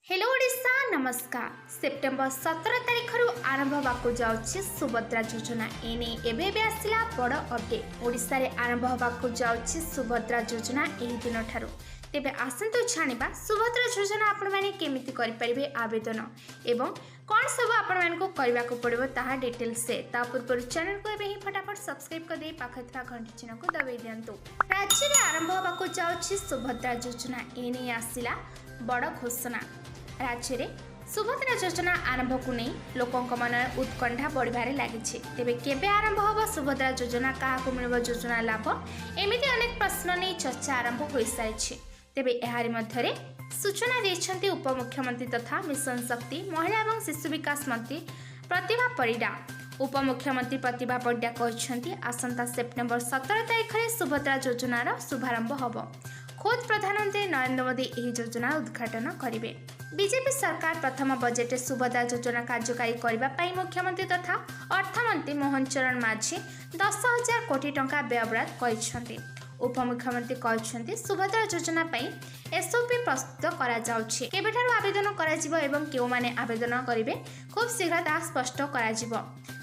Hello Odisha, ନମସ୍କାର। September 17 ତାରିଖରୁ ଆରମ୍ଭ ହେବାକୁ ଯାଉଛି ସୁଭଦ୍ରା ଯୋଜନା। ଏନେଇ ଏବେ ଏବେ ଆସିଲା ବଡ଼ ଅପଡେଟ୍। ଓଡ଼ିଶାରେ ଆରମ୍ଭ ହେବାକୁ ଯାଉଛି ସୁଭଦ୍ରା ଯୋଜନା ଏହି ଦିନଠାରୁ। ତେବେ ଆସନ୍ତୁ ଜାଣିବା, ସୁଭଦ୍ରା ଯୋଜନା ଆପଣମାନେ କେମିତି କରିପାରିବେ ଆବେଦନ ଏବଂ କ'ଣ ସବୁ ଆପଣମାନଙ୍କୁ କରିବାକୁ ପଡ଼ିବ ତାହା ଡିଟେଲ୍ସରେ। ତା ପୂର୍ବରୁ ଚ୍ୟାନେଲକୁ ଏବେ ହିଁ ଫଟାଫଟ ସବସ୍କ୍ରାଇବ୍ କରିଦେଇ ପାଖରେ ଥିବା ଘଣ୍ଟି ଚିହ୍ନକୁ ଦବାଇ ଦିଅନ୍ତୁ। ରାଜ୍ୟରେ ଆରମ୍ଭ ହେବାକୁ ଯାଉଛି ସୁଭଦ୍ରା ଯୋଜନା, ଏନେଇ ଆସିଲା ବଡ଼ ଘୋଷଣା। ରାଜ୍ୟରେ ସୁଭଦ୍ରା ଯୋଜନା ଆରମ୍ଭକୁ ନେଇ ଲୋକଙ୍କ ମନରେ ଉତ୍କଣ୍ଠା ବଢ଼ିବାରେ ଲାଗିଛି। ତେବେ କେବେ ଆରମ୍ଭ ହେବ ସୁଭଦ୍ରା ଯୋଜନା, କାହାକୁ ମିଳିବ ଯୋଜନା ଲାଭ, ଏମିତି ଅନେକ ପ୍ରଶ୍ନ ନେଇ ଚର୍ଚ୍ଚା ଆରମ୍ଭ ହୋଇସାରିଛି। ତେବେ ଏହାରି ମଧ୍ୟରେ ସୂଚନା ଦେଇଛନ୍ତି ଉପମୁଖ୍ୟମନ୍ତ୍ରୀ ତଥା ମିଶନ ଶକ୍ତି, ମହିଳା ଏବଂ ଶିଶୁ ବିକାଶ ମନ୍ତ୍ରୀ ପ୍ରତିଭା ପରିଡ଼ା। ଉପମୁଖ୍ୟମନ୍ତ୍ରୀ ପ୍ରତିଭା ପରିଡ଼ା କହିଛନ୍ତି, ଆସନ୍ତା ସେପ୍ଟେମ୍ବର 17 ତାରିଖରେ ସୁଭଦ୍ରା ଯୋଜନାର ଶୁଭାରମ୍ଭ ହେବ। ଖୋଦ୍ ପ୍ରଧାନମନ୍ତ୍ରୀ ନରେନ୍ଦ୍ର ମୋଦି ଏହି ଯୋଜନା ଉଦ୍ଘାଟନ କରିବେ। ବିଜେପି ସରକାର ପ୍ରଥମ ବଜେଟରେ ସୁଭଦ୍ରା ଯୋଜନା କାର୍ଯ୍ୟକାରୀ କରିବା ପାଇଁ ମୁଖ୍ୟମନ୍ତ୍ରୀ ତଥା ଅର୍ଥମନ୍ତ୍ରୀ ମୋହନ ଚରଣ ମାଝୀ 10,000 କୋଟି ଟଙ୍କା ବ୍ୟୟବରାଦ କରିଛନ୍ତି। ଉପମୁଖ୍ୟମନ୍ତ୍ରୀ କହିଛନ୍ତି, ସୁଭଦ୍ରା ଯୋଜନା ପାଇଁ ଏସ୍ଓପି ପ୍ରସ୍ତୁତ କରାଯାଉଛି। କେବେଠାରୁ ଆବେଦନ କରାଯିବ ଏବଂ କେଉଁମାନେ ଆବେଦନ କରିବେ, ଖୁବ୍ ଶୀଘ୍ର ତାହା ସ୍ପଷ୍ଟ କରାଯିବ।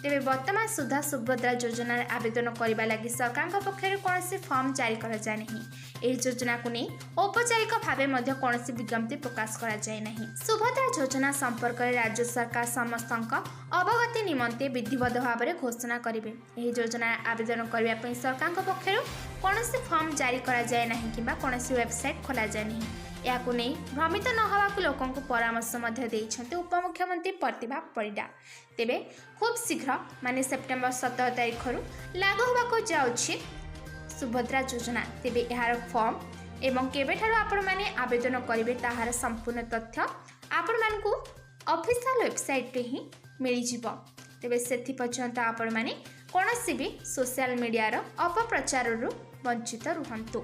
ତେବେ ବର୍ତ୍ତମାନ ସୁଦ୍ଧା ସୁଭଦ୍ରା ଯୋଜନାରେ ଆବେଦନ କରିବା ଲାଗି ସରକାରଙ୍କ ପକ୍ଷରୁ କୌଣସି ଫର୍ମ ଜାରି କରାଯାଇନାହିଁ। ଏହି ଯୋଜନାକୁ ନେଇ ଔପଚାରିକ ଭାବେ ମଧ୍ୟ କୌଣସି ବିଜ୍ଞପ୍ତି ପ୍ରକାଶ କରାଯାଇ ନାହିଁ। ସୁଭଦ୍ରା ଯୋଜନା ସମ୍ପର୍କରେ ରାଜ୍ୟ ସରକାର ସମସ୍ତଙ୍କ ଅବଗତି ନିମନ୍ତେ ବିଧିବଦ୍ଧ ଭାବରେ ଘୋଷଣା କରିବେ। ଏହି ଯୋଜନାରେ ଆବେଦନ କରିବା ପାଇଁ ସରକାରଙ୍କ ପକ୍ଷରୁ କୌଣସି ଫର୍ମ ଜାରି କରାଯାଏ ନାହିଁ କିମ୍ବା କୌଣସି ୱେବସାଇଟ୍ ଖୋଲାଯାଏ ନାହିଁ। ଏହାକୁ ନେଇ ଭ୍ରମିତ ନ ହେବାକୁ ଲୋକଙ୍କୁ ପରାମର୍ଶ ମଧ୍ୟ ଦେଇଛନ୍ତି ଉପମୁଖ୍ୟମନ୍ତ୍ରୀ ପ୍ରତିଭା ପରିଡ଼ା। ତେବେ ଖୁବ୍ ଶୀଘ୍ର, ମାନେ ସେପ୍ଟେମ୍ବର 17 ତାରିଖରୁ ଲାଗୁ ହେବାକୁ ଯାଉଛି ସୁଭଦ୍ରା ଯୋଜନା। ତେବେ ଏହାର ଫର୍ମ ଏବଂ କେବେଠାରୁ ଆପଣମାନେ ଆବେଦନ କରିବେ, ତାହାର ସମ୍ପୂର୍ଣ୍ଣ ତଥ୍ୟ ଆପଣମାନଙ୍କୁ ଅଫିସିଆଲ ୱେବସାଇଟ୍ରେ ହିଁ ମିଳିଯିବ। ତେବେ ସେଥିପର୍ଯ୍ୟନ୍ତ ଆପଣମାନେ କୌଣସି ବି ସୋସିଆଲ ମିଡ଼ିଆର ଅପପ୍ରଚାରରୁ ବଞ୍ଚିତ ରୁହନ୍ତୁ।